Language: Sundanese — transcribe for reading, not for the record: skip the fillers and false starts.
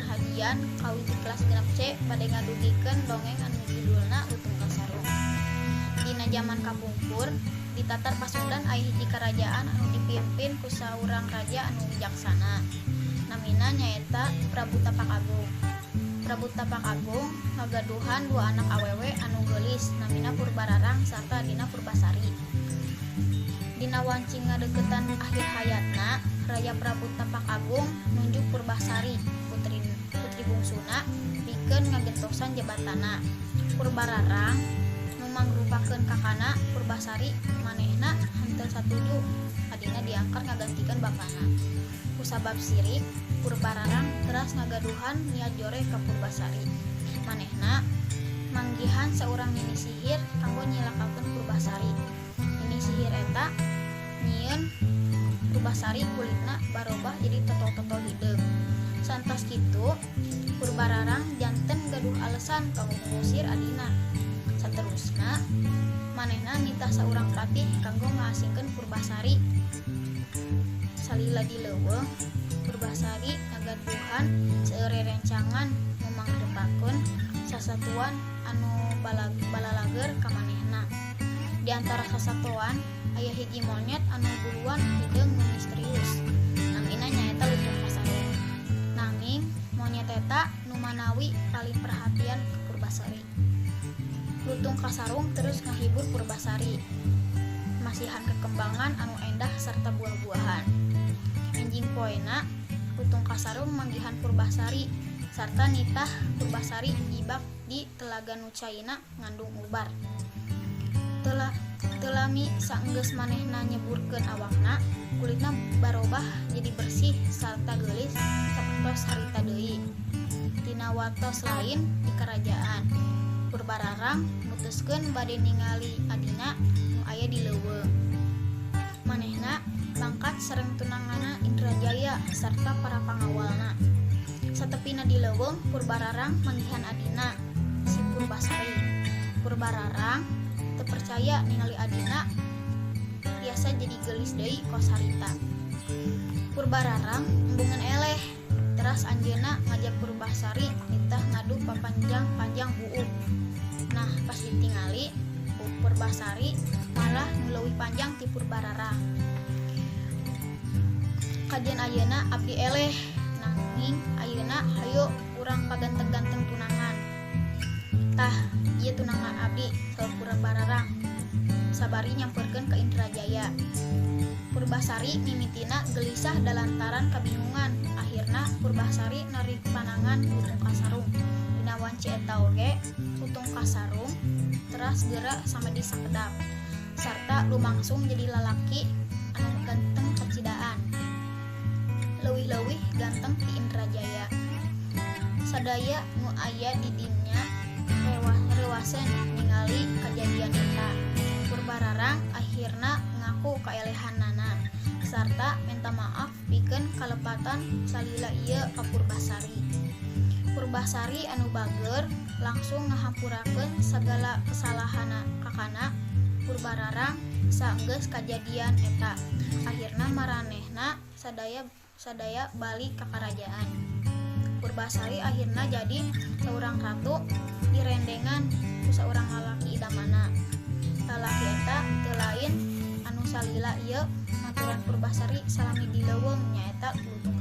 Hajian kawit ti kelas 6 C bade ngadugikeun dongeng anu judulna Lutung Kasarung. Dina jaman kapungkur di Tatar Pasundan aya hiji karajaan anu dipimpin ku saurang raja anu wijaksana. Namina nyaeta Prabu Tapak Agung. Prabu Tapak Agung ngagaduhan dua anak awewe anu geulis, namina Purbararang sarta adina Purbasari. Dina wanci ngadeukeutan akhir hayatna, Raja Prabu Tapak Agung nunjuk Purbasari, putri putri bungsuna, pikeun ngagentosan jabatanna. Purbararang nu mangrupakeun kakana Purbasari, manehna henteu satuju adina diangkat ngagantikeun bapana. Kusabab sirik, Purbararang teras ngagaduhan niat jore ka Purbasari. Manehna manggihan saurang nini sihir kanggo nyilakakeun Purbasari. Nini sihir eta nyieun Purbasari kulitna barobah jadi totol-totol hideung. Saentos kitu, Purbararang janten gaduh alesan kanggo ngusir adina. Saterusna, manehna nitah saurang patih kanggo ngaasingkeun Purbasari. Salila di leuweung, Purbasari ngagaduhan seueur rerencangan nu mangrupakeun sasatuan anu balalager ka manehna. Di antara sasatoan aya hiji monyet anu buluan hideung nu misterius. Namina nyaeta Lutung Kasarung. Nanging monyet eta nu manawi paling perhatian ka Purbasari. Lutung Kasarung terus ngahibur Purbasari, masihan kekembangan anu endah sarta buah-buahan. Enjing poena, Lutung Kasarung manggihan Purbasari sarta nitah Purbasari ibak di telaga nu caina ngandung ubar. Teu lami saenggeus manehna nyeburkeun awakna, kulitna barobah jadi bersih sarta geulis sapertos harita deui. Dina watos lain di karajaan, Purbararang mutuskeun bade ningali adina nu aya di leuweung. Manehna mangkat sareng tunanganna Indrajaya sarta para pangawalna. Satepina di leuweung, Purbararang manggihan adina, si Purbasari. Purbararang teu percaya ningali adina tiasa jadi geulis deui kos harita. Purbararang embungeun eleh, teras anjeunna ngajak Purbasari nitah ngadu papanjang-panjang buuk. Nah, pas ditingali, Purbasari malah nu leuwih panjang ti Purbararang. "Kajeun ayeuna abdi eleh, nanging ayeuna hayu urang paganteng-ganteng tunangan. Tah, ieu tunangan abdi," saur Purbararang sabari nyamperkeun ka Indrajaya. Purbasari mimitina gelisah da lantaran kabingungan. Akhirna Purbasari narik panangan Lutung Kasarung. Dina wanci eta oge, Lutung Kasarung teras geura samedi sakedap sarta lumangsung jadi lalaki anu ganteng kacidaan, leuwih-leuwih ganteng ti Indrajaya. Sadaya nu aya di dinya reuwaseun ningali kajadian eta. Purbararang akhirna ngaku kaelehanana sarta menta maaf pikeun kalepatan salila ieu ka Purbasari. Purbasari anu bageur langsung ngahampurakeun sagala kesalahanna kakana Purbararang saenggeus kajadian eta. Akhirna maranehna sadaya sadaya balik ka karajaan. Purbasari akhirna jadi saurang ratu direndengan ku saurang lalaki idamanna. Lalaki eta teu lain anu salila ieu maturan Purbasari salami di leuweung, nyaeta Lutung